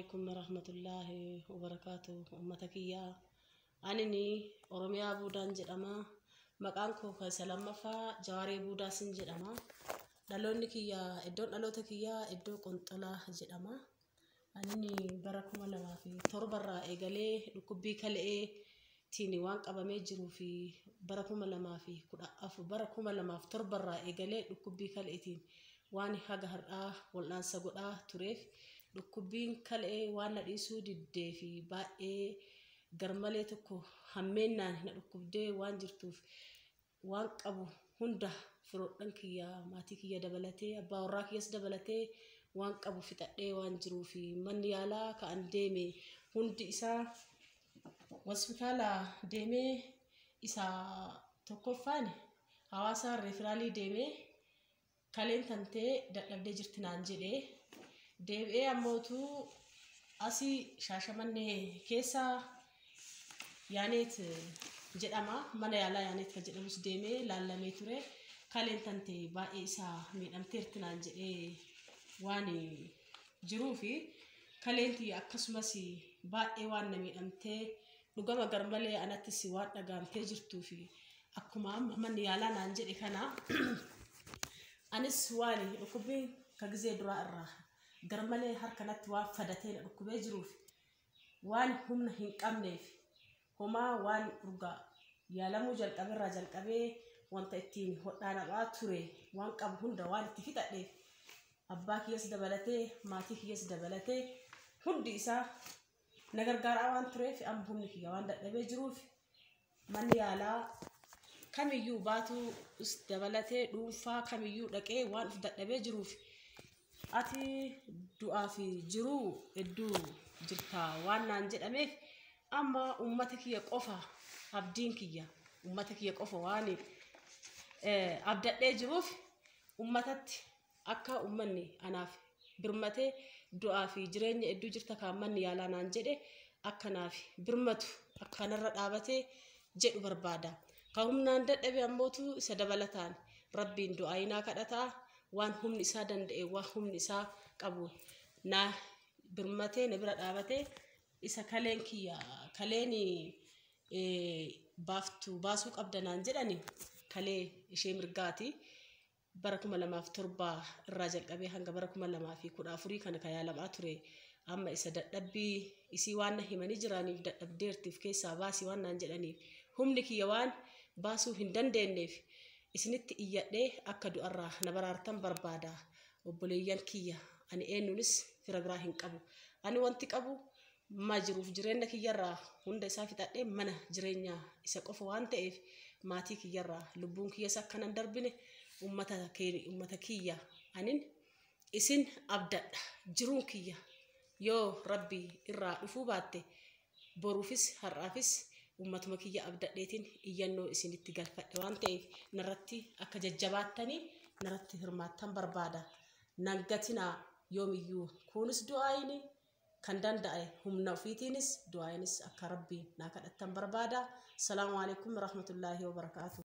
Alaikum warahmatullaahi wabarakaatu. Uummata kiyyaa, anini Oromiyaa Buudaan jedhama. Maqaan koo kan isa lammaffaa Jawaaree Buudaa sin jedhama. Dhaloonni kiyyaa, iddoon dhaloota kiyyaa iddoo Qonxolaa jedhama. Anini bara 2007 irraa eegalee dhukkubbii kale'eetiin waan qabamee jiruu fi bara 2014, bara 2007 irraa eegalee dhukkubbii kale'eetiin waan haga har'aa wal'aansa godhaa tureef, dhukkubbiin kale'ee waan na dhiisuu diddee fi baay'ee garmalee tokko hammeennaan na dhukkubdee waan jirtuuf, waan qabu hunda firoodhan kiyya, maatii kiyya dabalatee, abbaa warraa kiyyas dabalatee waan qabu fixadhee waan jiruu fi manni yaalaa ka'an deeme hundi isaa hospitaala deemee, isa tokkoffaan Hawaasa referral deemee kaleen tantee dadhabdee jirti naan jedhee, deebi'ee ammootu asii Shaashamannee keessa Yaaneet jedhama, mana yaalaa Yaaneet kan jedhamus deemee laallamee ture. Kaleen tantee baay'ee isaa miidhamteerti naan jedhee waan jiruu fi kaleen tiyya akkasumas baay'ee waan na miidhamtee dhugama garmalee anattis waan dhagaamtee jirtuu fi akkuma amma manni yaalaa naan jedhe kana, anis waan dhukkubbiin ka gizee duraa irraa garmalee harka natti waan fadatee na dhukkubee jiruuf, waan humna hin qabneef, homaa waan urgaa yaalamuu jalqabeerraa jalqabee wanta ittiin hodhaanamaa ture waan qabu hunda waan itti fixadheef, abbaa kiyyas dabalatee maatii kiyyas dabalatee hundi isaa na gargaaraa waan tureef, amma humni kiyya waan dadhabee jiruuf, manni yaalaa kamiyyuu baatuu dabalatee dhuunfaa kamiyyuu dhaqee waan of dadhabee jiruuf, ati du'aa fi jiruu hedduu jirta waan naan jedhameef, amma uummata kiyya qofa abdiin kiyya, uummata kiyya qofa waan abdadhee jiruuf, uummatatti akka uummanni anaaf birmatee du'aa fi jireenya hedduu jirta kan manni yaalaa naan jedhe akkanaaf birmatu, akkanarra dhaabatee jedhu barbaada. Kan humnaan dadhabe ammootu isa dabalataan Rabbiin du'aayinaa kadhataa, waan humni isaa danda'e, waan humni isaa qabu na birmatee na bira dhaabatee isa kaleen kiyya kaleen baaftu baasuu qabda naan jedhani kalee ishee mirgaati. Bara 2007 irraa jalqabee hanga bara 2014 kana kan yaalamaa ture. Amma isa dadhabbii isii waan na himanii jiraniif, dadhabdeertiif keessaa baasii waan naan jedhaniif, humni kiyya waan baasuu hin dandeenyeef, isinitti iyyadhee akka du'arraa na baraartan barbaada. Obboleeyyan kiyya, ani eenyuunis fira biraa hin qabu. Ani wanti qabu ma jiruuf jireenya kiyyarraa hunda isaa fixadhee mana jireenyaa isa qofa waan ta'eef, maatii kiyyarraa lubbuun kiyyas akka nan darbine ummata kiyya anin isin abdadha. Jiruun kiyya yoo Rabbi irraa dhufuu baatte, boruufis har'aafis ummatuma kiyya abdadheetiin iyyannoo isinitti galfadhe waan ta'eef, narratti akka jajjabaattanii narratti hirmaattan barbaada. Nangatinaa yoomiyyuu kunis du'aayini kan danda'e humna ofiitiinis du'aayinis akka Rabbi naa kadhattan barbaada. Salaamu alaikum warahmatullaahi wabarakaatu.